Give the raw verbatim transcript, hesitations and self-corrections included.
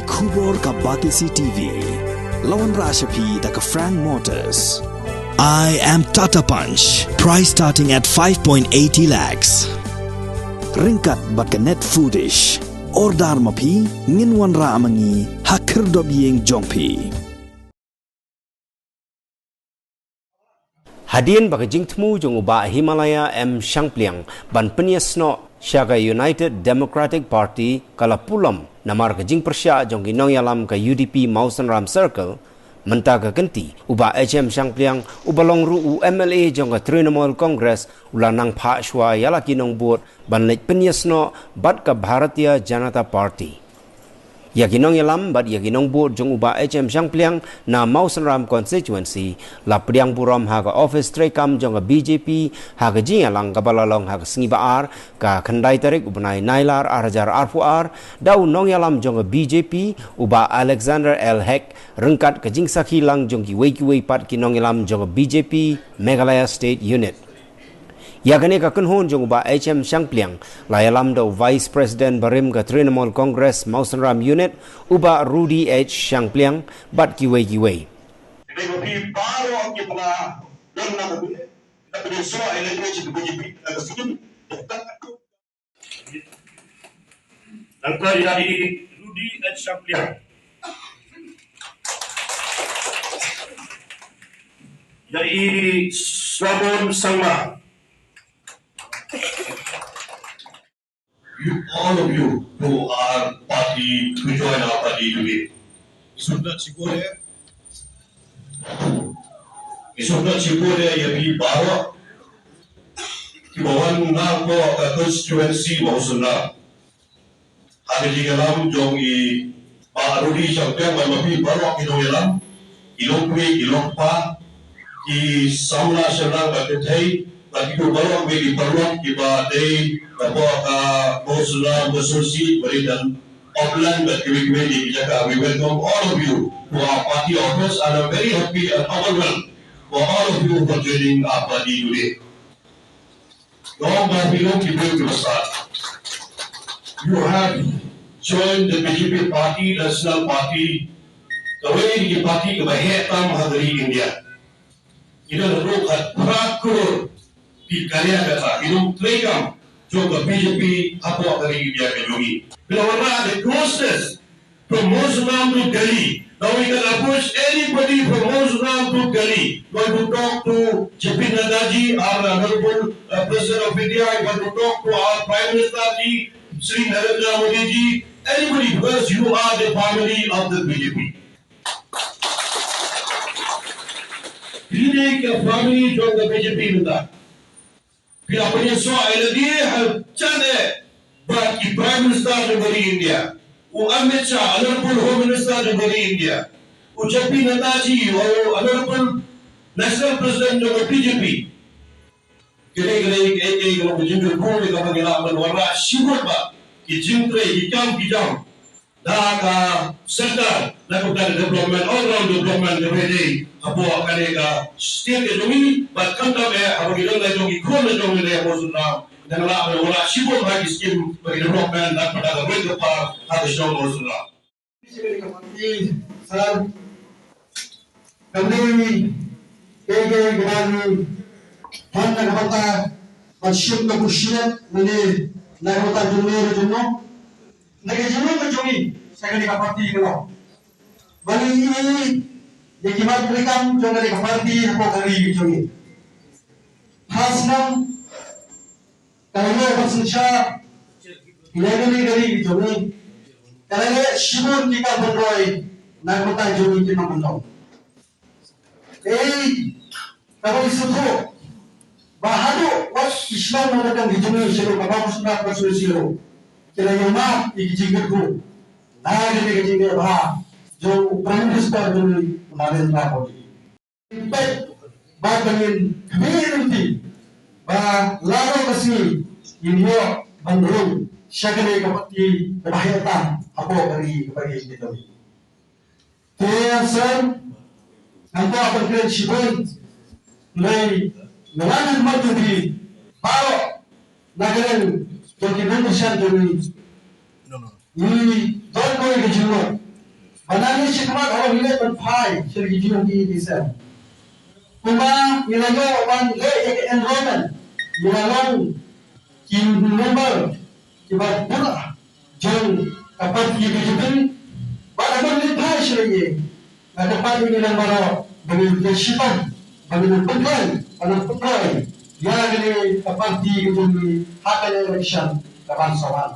Khubor ka Batesi T V. La wanrah sha phi da ka Frank Motors. I am Tata Punch. Price starting at five point eighty lakhs. Ryngkat bad ka Net Foodish. Order ma phi, ngin wanrah ma ngi ha khyrdop ïing jong phi. Hadien ba ka jingthmu jong u Bah Himalaya M Shangpliang ban pynïasnoh sha ka United Democratic Party ka la pulom namar ka jingpyrshah jong ki nongïalam ka U D P Mawsynram Circle, mynta ka kynti u Bah H M Shangpliang, uba long ruh u M L A jong ka Trinamool Congress, u la nang phah shuwa ïa la ki nongbud ban leit pynïasnoh bad ka Bharatiya Janata Party. Ïa ki nongïalam bad ïa ki nongbud jong u Bah H M Shangpliang na Mawsynram Constituency la pdiang burom ha ka office treikam jong ka B J P ha ka jingïalang kaba la long ha ka sngi Ba-ar, ka khyndai tarik u bnai Nailar ar hajar arphew ar, da u nongïalam jong ka B J P u Bah Alexander L Hek, ryngkat ka jingsakhi lang jong kiwei kiwei pat ki nongïalam jong ka B J P Meghalaya State Unit. Ïa kane ka kynhun jong u Bah H M Shangpliang la ïalam da u Vice President barim ka Trinamool Congress Mawsynram Unit, u Bah Rudy H Shangpliang, bad kiwei kiwei. Kane ka phi baroh ki para don na ka phi, na ka phi sura ïa lade shi ka B J P na ka skim. Nangta ïa i Rudy H Shangpliang. Ïa i Swabon Sangma. You, all of you who are party, who join our party today. Sukna chikore. Ngi sngewbha shibun ïa phi baroh kiba wan na ka constituency Mawsynram. Ha ka jingïalam jong i Bah Rudy Shangpliang bad ma phi baroh ki nongïalam, ki longkmie, ki longkpa, ki samla shynrang bad kynthei, bad kito baroh kiba, ki paralok kiba dei hapoh ka Mawsynram constituency, bad i dang Auckland bad kiwei kiwei ki jaka. We welcome all of you to our party office and I'm very happy and overwhelmed for all of you for joining our party today. Long ba phi long ki briew kiba stad. You have joined the B J P party, National Party, kawei na ki party kaba heh tam ha ka ri India. Ki don haduh khatphra klur ki karyakarta, ki nongtreikam jong ka B J P hapoh ka ri India ka jong ngi. Phi la wanrah the closeness from Mawsynram to Delhi. Now we can approach anybody from Mawsynram to Delhi. You want to talk to J P Nadda ji, our Honorable, uh, President of India. You want to talk to our Prime Minister ji, Shri Narendra Modi ji. Anybody, because you are the family of the B J P. Phi dei ka family jong ka B J P mynta. Phi la pynïasoh ïa lade ha jan eh bad ki Prime Minister jong ka ri India, u Amit Shah, Honorable Home Minister jong ka ri India, u J P Nadda ji, u Honorable National President jong ka B J P. Kane ka dei kaei kaei kaba ka jingkyrkhu kaba ngi lah ban wanrah shibun bad ki jingtrei, ki kam ki jam da ka sorkar, na ka bynta ka development, all round development kaba dei hapoh kane ka state ka jong ngi, bad khamtam eh haba ki don la jong ki khun la jong ngi na Mawsynram, ngi lah ban wanrah shibun bad ki skim bad ki development na ka bynta ka ri ka par ha ka shnong Mawsynram. Sir, kam dei kaei kaei kaba ngi pynban na ka bynta ban shim ka bunshitom lane na ka bynta jong me jong no. Na ka jingmut ka jong ngi sha kane ka party ka long ba ngi ïohi ïa ki mat treikam jong kane ka party hapoh ka ri ka jong ngi. Ha snem ka la ïoh ban synshar ïa kane ka ri ka jong ngi. Ka la leh shibun ki kam pynroi na ka bynta jong ngi ki nongkyndong. Ei, kaba ngi sngewthuh ba haduh wat ki shnong nongkyndong ki jong ngi sha ka Mawsynram constituency ruh ki la ïoh map ïa ki jingkyrkhu na kane ka jingïabha jong u Prime Minister jong ngi, u Narendra Modi. Peit ba ngin khmih lynti ba la dang ka sngi ngin ïoh ban rung sha kane ka party kaba heh tam hapoh ka ri kaba ïeit ka jong ngi. Te sir, ngam kwah ban kren shibun, hynrei nga la ïathuh ïa phi baroh na ka liang jong ki nongkyrshan jong ngi. Ngi don kawei ka jingmut Ba nang ïa shikmat haba ngi leit ban phai sha ki jong ki ki sem. Kumba ngi la ïoh ban leh ïa ka enrollment, ngi la long ki member kiba bun jong ka party ka jong ngi. Bad haba ngi leit phai sha lade, nga kyrpad ïa ngi lang baroh ba ngin ïa shitom, ba ngin pynroi, ba ngin pynroi ïa kane ka party ka jong ngi ha kane ka election kaban sa wan.